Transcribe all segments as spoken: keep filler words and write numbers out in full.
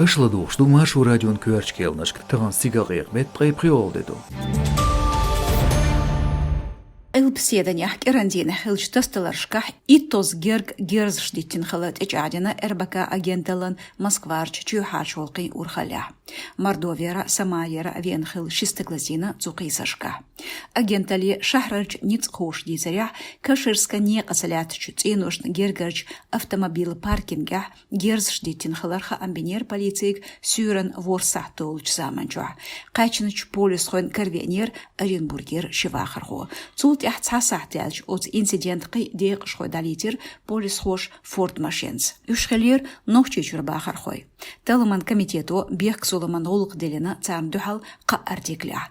Аша ладугӀуш ду Маршо радион коьртачу кхаьънашка, тахана стигал къекъа беттан ткъе пхиолгӀа де ду. Къилбаседанехь карантинехь хиллачу тасадаларшкахь иттазза герга герзаш диттина хилар тӀечӀагӀдина РБК агенталлан Москварчу чоьхьарчу гӀуллакхийн урхаллехь. Мордовера, Сомалера веана хилла ши стаг лазийна цу кхийсашкахь. Агенталле шахьарарчу ницкъахоша дийцарехь, Каширскан некъаца лаьттачу цӀеношна гергарчу автомобилан паркингехь герзаш диттина хилар хаам бинера полицига суьйранна ворхӀ сахьт долучу заманчохь. Кхаьчначу полисхойн каравеанера Оренбургера ши вахархо. Цул тӀаьхьа цхьа сахьт даьлча оцу инцидентан кхин а декъашхой дӀалийцира полисхоша Форд машенца. Уьш хиллера Нохчийчуьра бахархой. Талламан комитето бехк-зуламан гӀуллакх диллина царна дуьхьал кхаа артиклехь.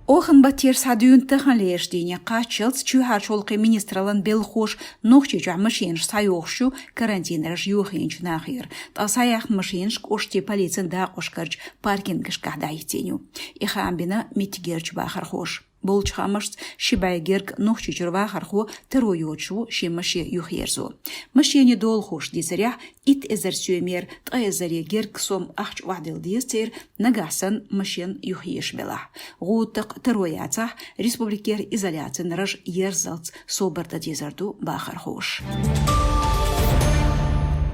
Оханан баттера схьадуьйна таханлерчу дийне кхаччалц чоьхьарчу гӀуллакхийн министраллан белхахоша Нохчийчохь машенаш схьайохуш ю карантинера йохийначу нахера. Ткъа схьаяьхна машенаш кӀоштийн полицин дакъошкарчу паркингашкахь дӀахӀиттийна ю. И хаам бина меттигерчу бахархоша. Болчу хаамашца, ши бӀе герга Нохчийчуьра вахархо таро йоцуш ву шен машен юхаерзо. Машенийн долахоша дийцарехь, итт эзар соьмера ткъа эзаре герга сом ахча охьадилла деза церан, нагахь санна машен юхаезаш белахь. ГӀуда-даккха таро яцахь, республикера изоляцин раж ерзалц собар дан дезар ду бахархоша.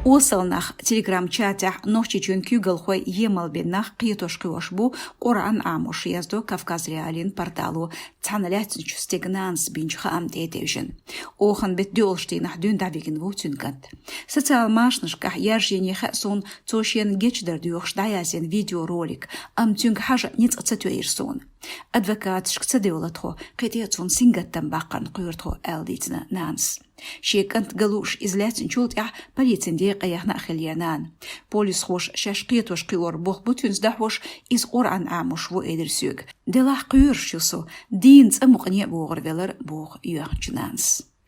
Осал нах Telegram-чатехь Нохчийчоьнан куьйгалхой емал бина нах кхетош-кхоьруш бу, Къуръан Ӏамош, яздо Кавказ.Реалиин портало цхьана лаьцначу стеган нанас бинчу хаам тӀе а тевжина. Оханан беттан доьалгӀачу дийнахь дуьйна дӀавигна ву цуьнан кӀант. Социал машанашкахь яржийна хаьа суна цо шена гечдар доьхуш дӀаяздина видеоролик, амма цуьнга хьажа ницкъ ца тоьйира суна. Адвокаташка ца девлла тхо, кхин тӀе а цунна сингаттам баккхарна кхоьру тхо, аьлла дийцина нанас. Шен кӀант ган лууш иза лаьцначул тӀаьхьа полицин декъе яьхна а хиллера нана. Полисхоша шаьш кхетош-кхиору болх бу цуьнца дӀахьош, иза Къуръан Ӏамош ву элира соьга. Делахь кхоьруш ю со, дийна цӀа мукъане а богӀур велар, боху йоьхначу нанас.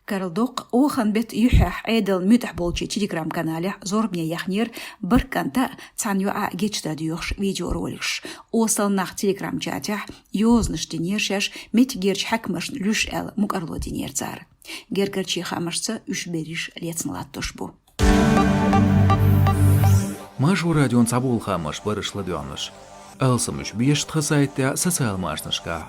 Карладоккху, оханан беттан юьххьехь Ӏедална муьтӀахь болчийн Telegram-каналехь зорбане яьхнера бархӀ кӀанта а, цхьана йоӀа а гечдар доьхуш видеороликаш. Осал нах Telegram-чатехь йозанаш динера шаьш меттигерчу хьаькамашна луьйш аьлла мукӀарло динера цара. Гергарчийн хаамашца, уьш берриш лецна латтош бу. Маршо радион цхьаболу хаамаш бара аша ладоьгӀнарш. Алсамаш беша тхан сайтехь, социал машанашкахь.